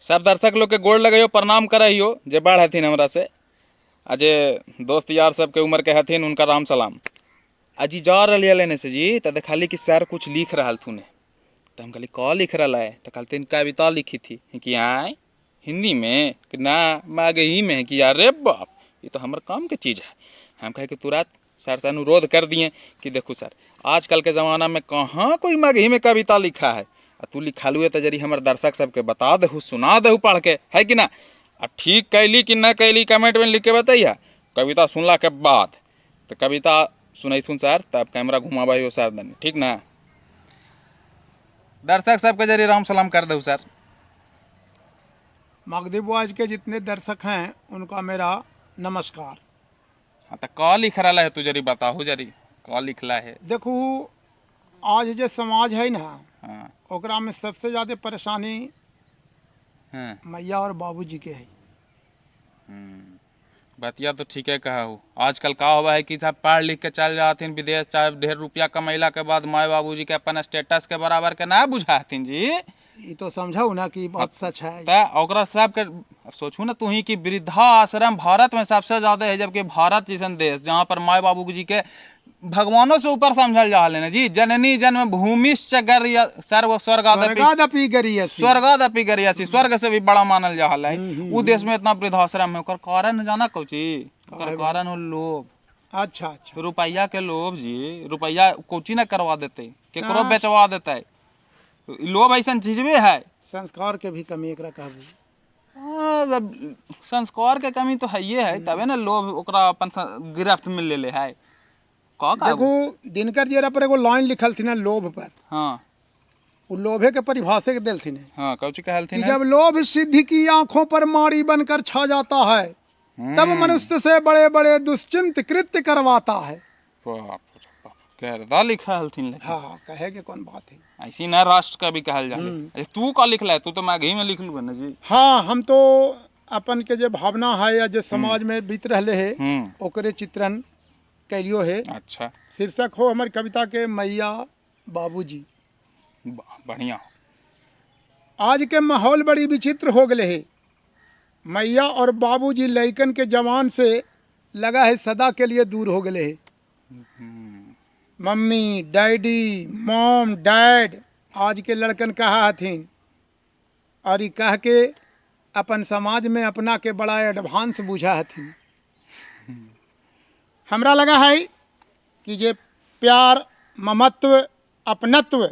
सब दर्शक लोग के गोड़ लगैयो, प्रणाम करैयो जे बड़ हथिन हमरा से, आ जे दोस्त यार सबके उम्र के हथिन उनका राम सलाम। आ जी जा रही लेने से जी तो देखली कि सर कुछ लिख रहा थुने, तो हम कहली का लिख रहा है, तो कहते कविता लिखी थी कि आए हिंदी में कि ना मगही में, कि अरे बाप ये तो हमारे काम के चीज़ है। हम कहे कि तुरंत सर से अनुरोध कर दिए कि देखो सर आजकल के ज़माना में कहाँ कोई मगही में कविता लिखा है, आ तू लिखा लुए तो जरी हमारे दर्शक सबके बता दहु सुना दहु पढ़ के, है कि ना। आ ठीक कैली कि ना कैली कमेंट में लिख के बताइए कविता सुनला के बाद। तो कविता सुनैथुन सर तब कैमरा घुमाबा हो सर दनी, ठीक ना। दर्शक सबके जरिए राम सलाम कर दहु सर। मगधी बॉयज के जितने दर्शक हैं उनका मेरा नमस्कार। हाँ तो का लिख रहा है तू जरी बताहू जरी का लिखला है। देखू आज जो समाज है ना, हाँ ओकरा में सबसे ज़्यादा परेशानी हाँ मैया और बाबूजी के है। बतिया तो ठीक है कहा हो। आजकल का हुआ है कि सब पढ़ लिख के चल जाथिन विदेश, चाहे ढेर रुपया कमैला के बाद माए बाबूजी के अपन स्टेटस के बराबर के ना बुझाथिन जी। ये तो समझाऊ ना कि बात सच है। त ओकरा सबके अब सोचू ना तू ही कि वृद्धा आश्रम भारत में सबसे ज्यादा है, जबकि भारत जैसन देश जहाँ पर माए बाबूजी के भगवानों से ऊपर समझल जा है ना जी। जननी जन्म भूमिश्च गर्य सर्व स्वर्गादपि स्वर्गादपि गरीयसी। स्वर्गादपि गरीयसी, स्वर्ग से भी बड़ा मानल जा है। उ देश में इतना वृद्धाश्रम है, ओकर कारण जाना कौची? ओकर कारण हो लोभ। अच्छा अच्छा, रुपया के लोभ जी। रुपया कोची ना करवा देते, केकरो बेचवा देते। लोभ ऐसा चीज भी है। संस्कार के भी कमी एकरा कहबू। हाँ, जब संस्कार के कमी तो है ही है, तबे ना लोभ ओकरा अपन गिरफ्त में ले ले है। का का देखू दिनकर जी पर एगो लाइन लिखल थी ना लोभ पर। हाँ वो लोभे के परिभाषा के दिल थी ने हाँ कौची कहलथिन कि जब लोभ सिद्धि की आंखों पर मारी बनकर छा जाता है तब मनुष्य से बड़े बड़े दुश्चिंत कृत्य करवाता है। बाप रे बाप, गर्दा लिखा हलथिन लेकिन। हाँ कहे के कौन बात है। ऐसी ना राष्ट्र का भी कहल जाले। अरे तू का लिखला है? तू तो मगही में लिख लू ना जी। हाँ हम तो अपन के जो भावना है या जो समाज में बीत रहे है ओकरे चित्रण कैलियो है। अच्छा, शीर्षक हो हमारी कविता के मैया बाबूजी। बढ़िया। आज के माहौल बड़ी विचित्र हो गए है। मैया और बाबूजी लइकन के जवान से लगा है सदा के लिए दूर हो गए है। मम्मी डैडी मॉम डैड आज के लड़कन कहा हथिन, और ई कह के अपन समाज में अपना के बड़ा एडवांस बुझा हथिन। हमरा लगा है कि जे प्यार ममत्व अपनत्व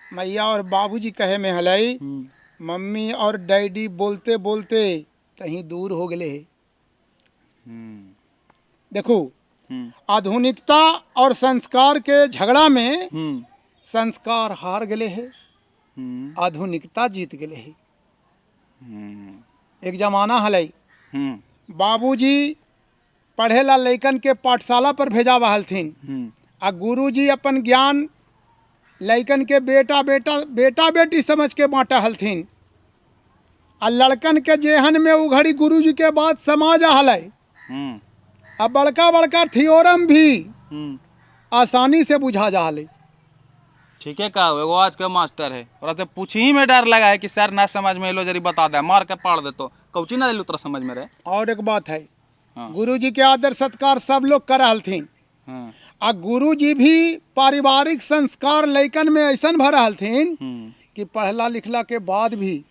मैया और बाबूजी कहे में हलई, मम्मी और डैडी बोलते बोलते कहीं दूर हो गए है। देखो आधुनिकता और संस्कार के झगड़ा में संस्कार हार गए है, आधुनिकता जीत गए है। एक जमाना हलई बाबूजी पढ़े ला लइकन के पाठशाला पर भेजावा हलथिन, आ गुरुजी अपन ज्ञान लइकन के बेटा बेटा बेटा बेटी समझ के बांटा हलथिन, आ लड़कन के जेहन में उघड़ी गुरुजी के बात समा जा हलै, आ बड़का बड़का थियोरम भी आसानी से बुझा जा हलै। ठीक है का एगो आज के मास्टर है और से पूछी ही में डर लगा है कि सर ना समझ में एलो जरी बता दे, मार के पाड़ दे तो कौची ना एलो तोरा समझ में रहे। और एक बात है, हाँ। गुरुजी के आदर सत्कार सब लोग कर हलथिन, हाँ। आ गुरुजी भी पारिवारिक संस्कार लइकन में ऐसन भर हलथिन कि पढ़ला लिखला के बाद भी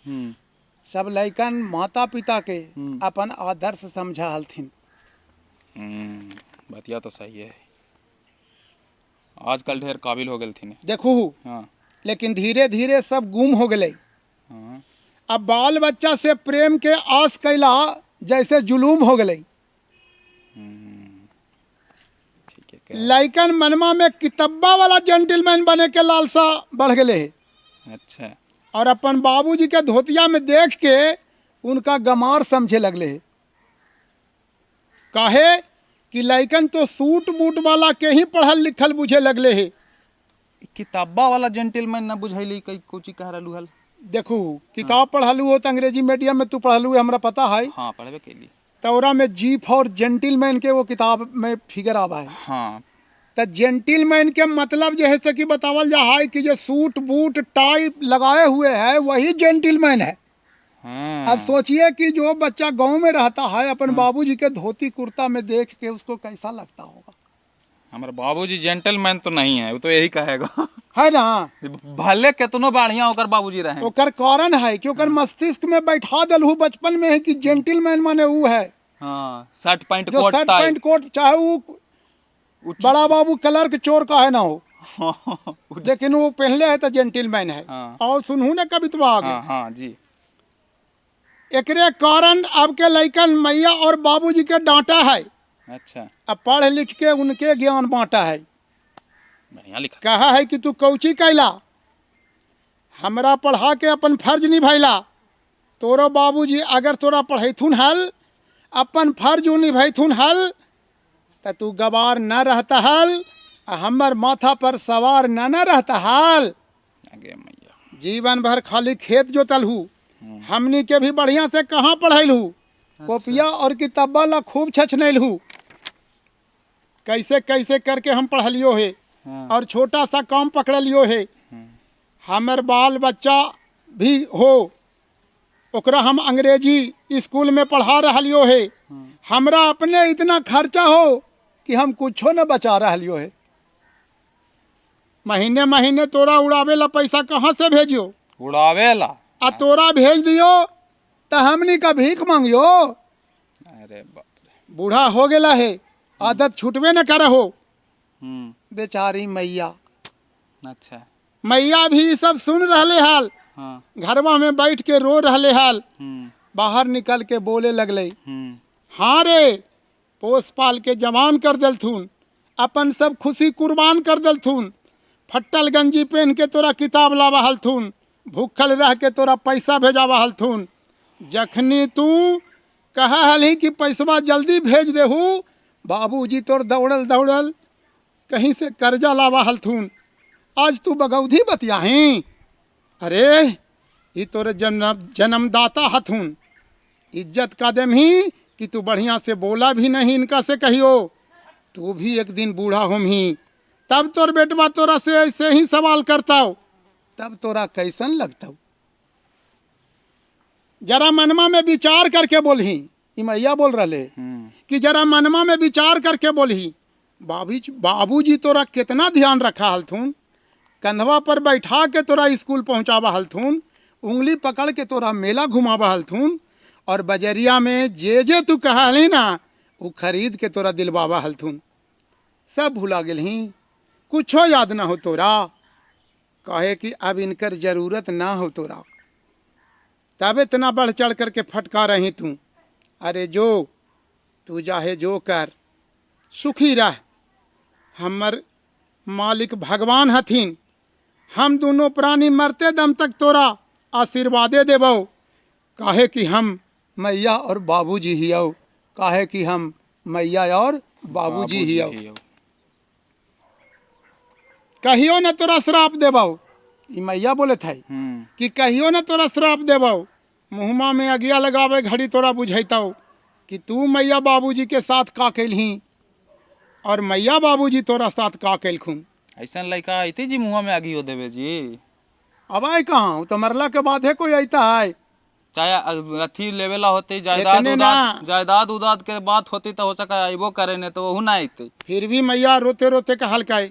सब लइकन माता पिता के अपन आदर्श समझा हलथिन। बतिया तो सही है, आजकल ढेर काबिल हो गए थी। देखू हाँ। लेकिन धीरे धीरे सब गुम हो गए। हाँ। अब बाल बच्चा से प्रेम के आस कैला जैसे जुलूम हो गए। ठीक है। लइकन मनमा में कितब्बा वाला जेंटलमैन बने के लालसा बढ़ गए है। अच्छा। और अपन बाबूजी के धोतिया में देख के उनका गमार समझे लगले है। काहे कि लइकन तो सूट बूट वाला के ही पढ़ल लिखल बुझे लगले है। किताबा वाला जेंटलमैन ना बुझैली कई कोची कह रहलू हल। देखू किताब पढ़लू हो तो अंग्रेजी मीडियम में तू पढ़लू है, हमरा पता है। हाँ पढ़बे कैली। तोरा में जी फॉर जेंटलमैन के वो किताब में फिगर आवा है। हाँ तो जेंटलमैन के मतलब जो है से कि बतावल जा है कि जो सूट बूट टाई लगाए हुए है वही जेंटलमैन है। हाँ। अब सोचिए कि जो बच्चा गांव में रहता है अपन बाबूजी के धोती कुर्ता में देख के उसको कैसा लगता होगा। हमारे बाबूजी जेंटलमैन तो नहीं है, वो तो यही कहेगा, है ना। भले कितनो बढ़िया ओकर बाबूजी रहे। ओकर कारण है कि ओकर मस्तिष्क में बैठा देलहु बचपन में है कि जेंटलमैन माने ऊ है। हाँ, शर्ट पैंट जो coat shirt tie. Pant coat, चाहे वो बड़ा बाबू क्लर्क चोर का है ना हो, लेकिन वो पहले है तो जेंटलमैन है। हाँ। और सुनहु ना कवितवा आगे। हाँ, हाँ जी। एकरे कारण अब के लइकन मैया और बाबूजी के डांटा है। अच्छा। अब पढ़ लिख के उनके ज्ञान बांटा है। बढ़िया लिखा। कहा है कि तू कौची कैला, हमरा पढ़ा के अपन फर्ज निभैला। तोरो बाबूजी अगर तोरा पढ़ैथुन हल, अपन फर्ज उ निभैथुन हल, त तू गवार न रहता हल, आ हमर माथा पर सवार न न रहता हल। आगे मैया। जीवन भर खाली खेत जोतलहू, हमनी के भी बढ़िया से कहाँ पढ़ैलहू। अच्छा। कॉपिया और किताबा ला खूब छछनैलहू। कैसे कैसे करके हम पढ़लियो हे। हाँ। और छोटा सा काम पकड़लियो हे। हमर बाल बच्चा भी हो, ओकरा हम अंग्रेजी स्कूल में पढ़ा रहलियो हे। हमरा अपने इतना खर्चा हो कि हम कुछो न बचा रहलियो हे। महीने महीने तोरा उड़ावे ला पैसा कहाँ से भेजियो? उड़ावेला? आ तोरा भेज दियो त हमनी का भीख मांगियो। अरे बाप रे। बूढ़ा हो गेला है, आदत छूटबे न कर हो। बेचारी मैया। अच्छा। मैया भी ई सब सुन रहले हाल। हाँ। घरवा में बैठ के रो रहले हाल। बाहर निकल के बोले लगले, हाँ रे, पोस पाल के जवान कर देलथुन, अपन सब खुशी कुर्बान कर देलथुन, फट्टल गंजी पहन के तोरा किताब लावा हलथुन, भूखल रह के तोरा पैसा भेजावा हलथुन। जखनी तू कहा हलही कि पैसवा जल्दी भेज देहू, बाबूजी तोर दौड़ल दौड़ल कहीं से कर्जा लावा हलथुन। आज तू बगौधी बतियाही। अरे ये तोरे जन्मदाता हथुन, इज्जत का देमही कि तू बढ़िया से बोला भी नहीं इनका से कहियो। तू भी एक दिन बूढ़ा होमही, तब तोर बेटवा तोरा से ऐसे ही सवाल करता हो, तब तोरा कैसन लगता। जरा मनमा में विचार करके बोलही, ई मैया बोल रहे कि जरा मनमा में विचार करके बोलही। बाबूजी तोरा कितना ध्यान रखा हलथुन, कंधवा पर बैठा के तोरा स्कूल पहुंचावा हलथुन, उंगली पकड़ के तोरा मेला घुमावा हलथुन, और बजरिया में जे जे तू कहा हली ना वो खरीद के तोरा दिलवावा हलथुन। सब भुला गेलही, कुछो याद ना हो तोरा। कहे कि अब इनकर जरूरत ना हो तोरा, तब इतना बढ़ चढ़ करके फटका रही तू। अरे जो तू जाहे जो कर, सुखी रह। हमर मालिक भगवान हथिन, हम दोनों प्राणी मरते दम तक तोरा आशीर्वादे देबो। काहे कि हम मैया और बाबूजी ही आओ, काहे कि हम मैया और बाबूजी ही आओ। कहियो न तोरा श्राप देबो, ई मैया बोले थे कि कहियो न तोरा श्राप देबो। मुहमा में अगिया लगावे घड़ी तोरा बुझैतौ कि तू मैया बाबूजी के साथ का कैलही और मैया बाबूजी तोरा साथ का कैलखुन। ऐसा लड़का अइते जी मुँह में अगियो देवे जी। अब आए कहाँ, तो मरला के बाद है कोई अइता है। चाहे अथी लेवेला होते, जायदाद इतने उदाद, ना। जायदाद उदाद के बात होती तो हो सका अइबो करे ने तो वहु ना अइते। फिर भी मैया रोते रोते कहलकै,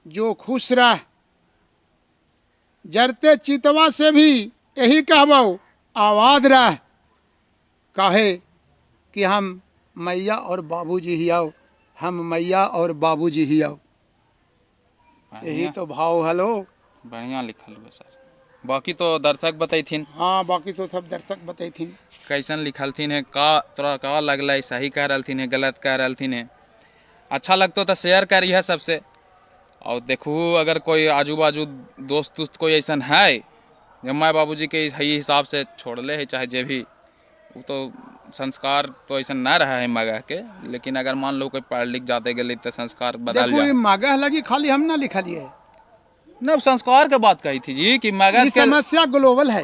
जो खुश रह, जरते चितवा से भी यही कहबो आवाज रह। काहे कि हम मैया और बाबूजी ही आओ, हम मैया और बाबूजी ही आओ। यही तो भाव हलो। बढ़िया लिखल बा सर। बाकी तो दर्शक बतैथिन। हाँ, बाकी तो सब दर्शक बतैथिन कैसन लिखलथिन है, का तोरा का लगलै, सही कह रहलथिन है गलत कह रहलथिन है। अच्छा लगतो तो शेयर करिहे सबसे। और देखू अगर कोई आजू बाजू दोस्त उस्त कोई ऐसा है जो माँ बाबूजी के सही हिसाब से छोड़ले है, चाहे जे भी, वो तो संस्कार तो ऐसा ना रहा है मगह के, लेकिन अगर मान लो कोई पढ़ लिख जाते गए तो संस्कार बदल देखो जाए। ये मगह लगी खाली हम ना लिखलिए ना, संस्कार के बात कही थी जी कि मगध के समस्या ग्लोबल है।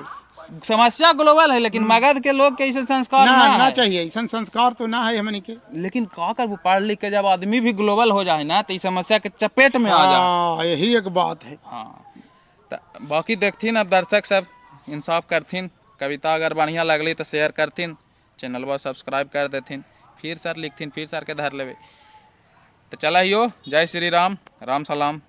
समस्या ग्लोबल है, लेकिन मगध के लोग के ऐसे संस्कार ना, ना ना है। चाहिए, ऐसा संस्कार तो ना है हमनी के। लेकिन का कर पढ़ लिख के जब आदमी भी ग्लोबल हो जाए ना तो इस समस्या के चपेट में आ जाए। हाँ, यही एक बात है। हाँ, तो बाकी देखथिन अब दर्शक सब इंसाफ करथिन। कविता अगर बढ़िया लगली तो शेयर करथिन, चैनलवा सब्सक्राइब कर देथिन। फिर सर लिखथिन, फिर सर के धर लेवे। तो चला हियो, जय श्री राम, राम सलाम।